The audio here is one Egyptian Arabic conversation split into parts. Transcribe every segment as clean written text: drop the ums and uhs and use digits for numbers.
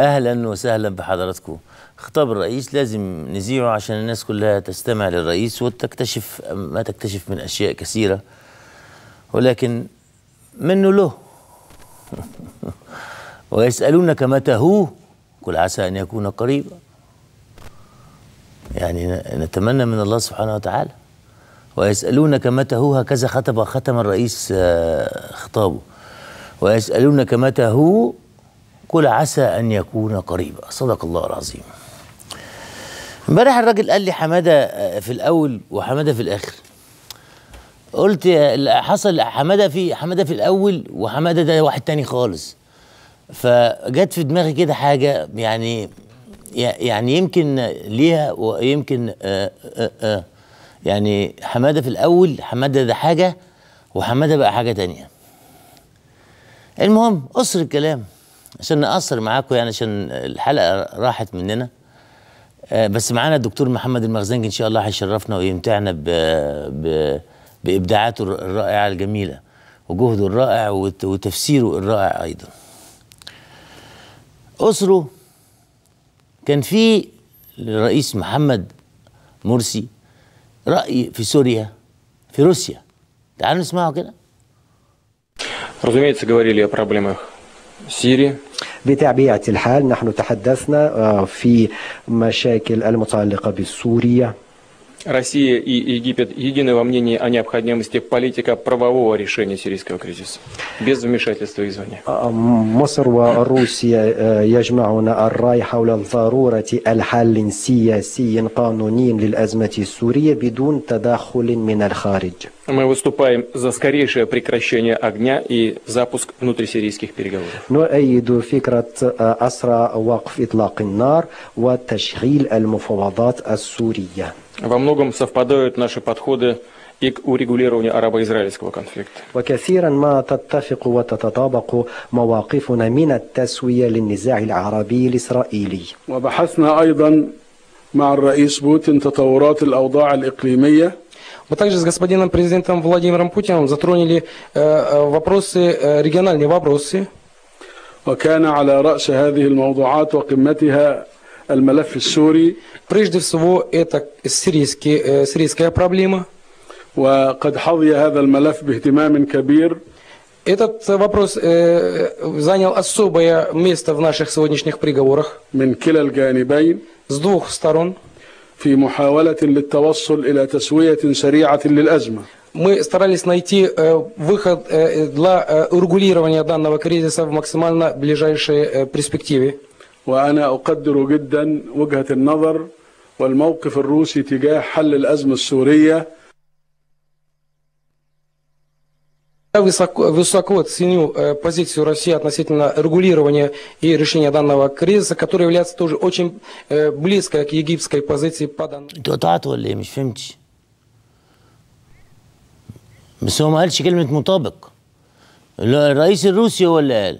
اهلا وسهلا بحضراتكم. خطاب الرئيس لازم نذيعه عشان الناس كلها تستمع للرئيس وتكتشف ما تكتشف من اشياء كثيرة، ولكن منه له. ويسألونك متى هو، قل عسى ان يكون قريبا. يعني نتمنى من الله سبحانه وتعالى. ويسألونك متى هو، هكذا ختم الرئيس خطابه. ويسألونك متى هو، قل عسى أن يكون قريبا. صدق الله العظيم. امبارح الراجل قال لي حمادة في الأول وحمادة في الآخر. قلت حصل حمادة في الأول وحمادة ده واحد تاني خالص. فجت في دماغي كده حاجة يعني يمكن ليها ويمكن يعني حمادة في الأول، حمادة ده حاجة وحمادة بقى حاجة تانية. المهم قصر الكلام عشان نقصر معاكم، يعني عشان الحلقة راحت مننا. بس معانا الدكتور محمد المخزنجي إن شاء الله هيشرفنا ويمتعنا بإبداعاته الرائعة الجميلة وجهده الرائع وتفسيره الرائع أيضا. أسره كان في الرئيس محمد مرسي رأي في سوريا في روسيا، تعالوا نسمعه كده. Разумеется, говорили о проблемах Сирии. بطبيعة الحال نحن تحدثنا في مشاكل المتعلقة بسوريا. Россия и Египет едины во мнении о необходимости политико-правового решения сирийского кризиса без вмешательства извне. مصر وروسيا يجمعنا الرأي حول ضرورة الحل سياسي قانوني للأزمة السورية بدون تدخل من الخارج. Мы выступаем за скорейшее прекращение огня и запуск внутрисирийских переговоров. نؤيد فكرة أسرع وقف إطلاق النار وتشغيل المفاوضات السورية. Во многом совпадают наши подходы и к урегулированию арабо-израильского конфликта. وكثيرا ما تتفق وتتطابق مواقفنا من التسوية للنزاع العربي الإسرائيلي. وبحثنا أيضا مع الرئيس بوتين تطورات الأوضاع الإقليمية. Мы также с господином президентом Владимиром Путиным затронули вопросы, региональные вопросы. وكان على رأس هذه الموضوعات وقمتها الملف السوري. Прежде всего, это сирийская проблема. وقد حظي هذا الملف باهتمام كبير. Этот вопрос занял особое место в наших сегодняшних переговорах. من كلا الجانبين. С двух сторон. في محاولة للتوصل إلى تسوية سريعة للأزمة. Мы старались найти выход для урегулирования данного кризиса в максимально ближайшей перспективе. وأنا أقدر جدا وجهة النظر والموقف الروسي تجاه حل الأزمة السورية. Я высоко ценю позицию России относительно регулирования и решения данного кризиса, которая является тоже очень близкой к египетской позиции по данному. انتوا قطعتوا ولا ايه؟ مش فهمتش. بس هو ما قالش كلمة مطابق. الرئيس الروسي هو اللي قال.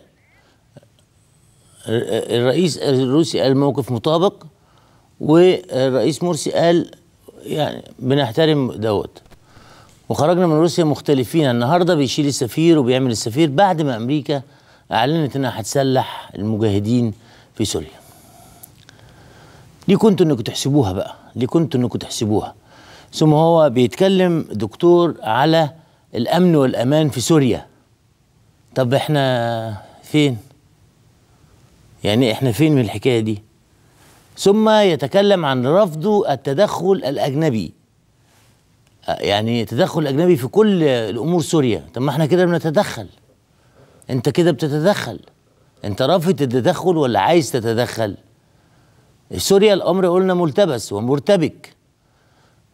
الرئيس الروسي قال موقف مطابق، والرئيس مرسي قال يعني بنحترم دوت. وخرجنا من روسيا مختلفين. النهارده بيشيل السفير وبيعمل السفير بعد ما امريكا اعلنت انها هتسلح المجاهدين في سوريا. ليه كنتوا انكم تحسبوها بقى؟ ليه كنتوا انكم تحسبوها؟ ثم هو بيتكلم دكتور على الامن والامان في سوريا. طب احنا فين؟ يعني احنا فين من الحكاية دي؟ ثم يتكلم عن رفضه التدخل الاجنبي. يعني تدخل اجنبي في كل الامور سوريا. طب ما احنا كده بنتدخل. انت كده بتتدخل. انت رافض التدخل ولا عايز تتدخل؟ سوريا الامر قلنا ملتبس ومرتبك.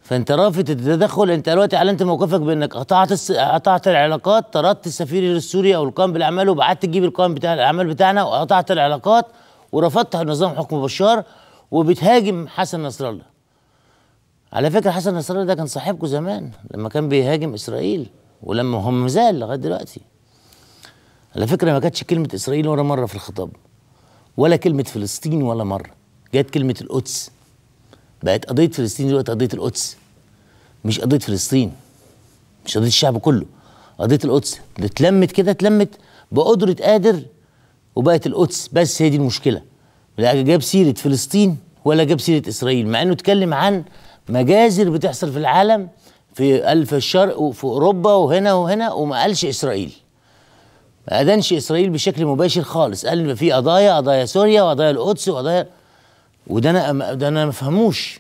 فانت رافض التدخل. انت دلوقتي اعلنت موقفك بانك قطعت العلاقات، طردت السفير السوري او القائم بالاعمال، وبعت تجيب القائم بتاع الاعمال بتاعنا، وقطعت العلاقات ورفضت نظام حكم بشار، وبتهاجم حسن نصر الله. على فكرة حسن نصر الله ده كان صاحبكم زمان لما كان بيهاجم إسرائيل، ولما هم مازال لغاية دلوقتي. على فكرة ما كانتش كلمة إسرائيل ولا مرة في الخطاب، ولا كلمة فلسطين ولا مرة. جت كلمة القدس. بقت قضية فلسطين دلوقتي قضية القدس، مش قضية فلسطين، مش قضية الشعب كله، قضية القدس. اتلمت كده، اتلمت بقدرة قادر وبقت القدس بس، هي دي المشكلة. لا جاب سيرة فلسطين ولا جاب سيرة إسرائيل، مع إنه اتكلم عن مجازر بتحصل في العالم، في ألف الشرق وفي أوروبا وهنا وهنا، وما قالش إسرائيل، ما أدانش إسرائيل بشكل مباشر خالص. قال في قضايا، قضايا سوريا وقضايا القدس وقضايا، وده أنا ده أنا ما فهموش.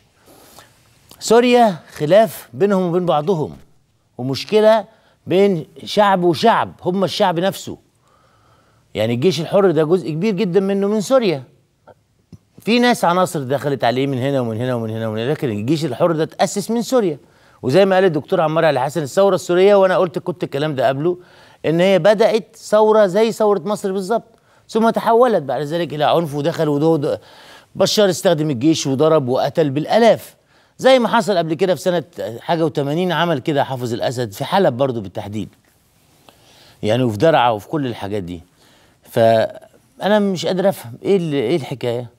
سوريا خلاف بينهم وبين بعضهم، ومشكلة بين شعب وشعب، هم الشعب نفسه. يعني الجيش الحر ده جزء كبير جدا منه من سوريا، في ناس عناصر دخلت عليه من هنا ومن هنا ومن هنا ومن هنا، لكن الجيش الحر ده اتأسس من سوريا. وزي ما قال الدكتور عمار علي حسن، الثورة السورية، وأنا قلت كنت الكلام ده قبله، إن هي بدأت ثورة زي ثورة مصر بالظبط، ثم تحولت بعد ذلك إلى عنف، ودخل ودود بشار استخدم الجيش وضرب وقتل بالآلاف، زي ما حصل قبل كده في سنة حاجة و80 عمل كده حافظ الأسد في حلب برضو بالتحديد، يعني وفي درعا وفي كل الحاجات دي. فأنا مش قادر أفهم إيه الحكاية.